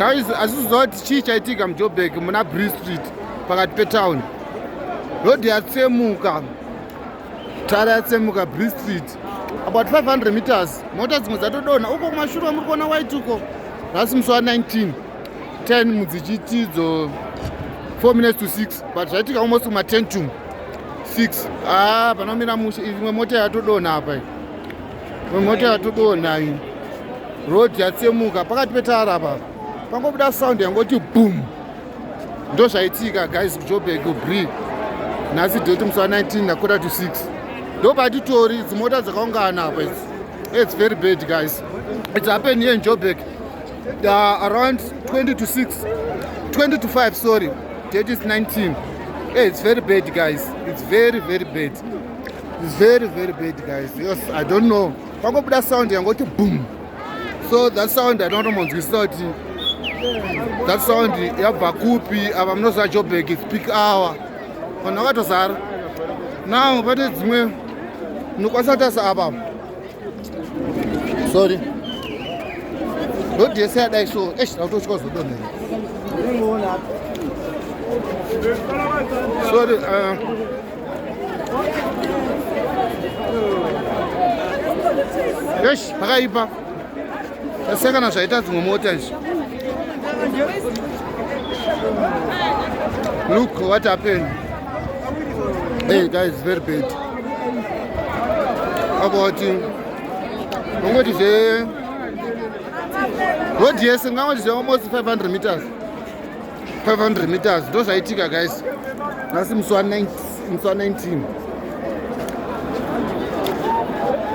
Guys, asiziva kuti chii chaitika muJoburg muna Bree Street pakati petown. Road yatsemuka, tara yatsemuka Bree Street about 500 meters. Mota dzimwe dzatodonha uko kumashure muri kuona white uko. Nhasi musi wa 19 10 mudzichitidzo 4 minutes to 6 but zvaitika almost kuma 10 to 6. Ah, panomira mushe imwe mota yatodonha apa iyi. Imwe mota yatodonha iyi. Road yatsemuka pakati petara apa pangobuda sound yangoti boom. Ndo zvaitika guys kuJoburg kuBree nhasi date musi wa 19 na quarter to 6 ndo patitori dzimota dzakaungana apa idzi. It's very bad guys. It's happened here in Joburg around 20 to 6, 20 to 5, sorry. Date is 19. Hey, it's very bad guys. It's very very bad. It's very very bad guys. Yes, I don't know. Pangobuda sound yangoti boom. So that sound I don't know monzwisisa kuti that sound yabva kupi. Apa munoziva Joburg it's peak hour. Vanhu vakatozara. Now pane dzimwe munokwanisa kutarisa apa. Sorry. Road yese yadai so, eish, ndakutotya kuzodonhera. Sorry, eish, pakaipa. Taseka zvaita dzimwe mota izvi. Look what happened. Hey guys, very bad. About ungoti zve road yese ngangoti zve almost 500 meters. 500 meters ndo zvaitika guys. Nhasi musi wa 19. Musi wa 19.